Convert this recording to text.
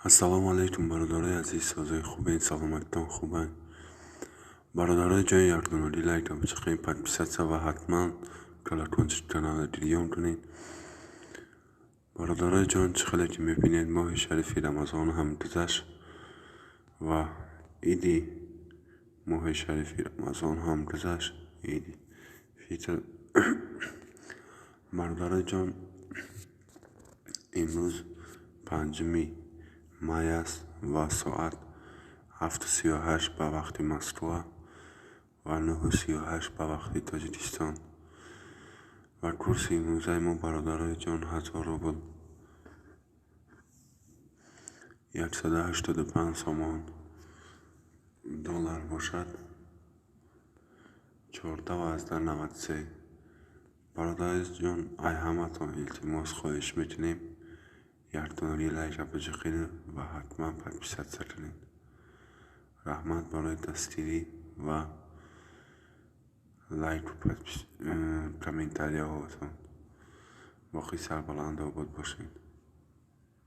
Ассалому алайкум, бародарои азиз, созои хубен, саломатитон хубанд. Бародарои ҷон, якдонаги лайка бичиқед, подписаться ва ҳатман колокольчик каналро гирён кунед. Бародарои ҷон, чӣ хеле ки мебинед, моҳи шарифи Рамазон ҳам гузашт ва иди моҳи шарифи Рамазон ҳам гузашт, иди Фитр. Бародарои ҷон, имрӯз 5-уми май аст ва соат 7:38 ба вақти Москва ва 9:38 ба вақти Тоҷикистон. Ва курси имрӯзаи мо, бародарои ҷон, 1000 рубл 185 сомон, доллар бошад 14,93. Бародарои ҷон, ай ҳаматон илтимос, хоҳиш мекунем, якдонаги лайка биҷиқед ва ҳатман подписаться кунед. Раҳмат барои дастгирӣ ва лайку комментарияҳоятон. Боқӣ сарбаланду обод бошед.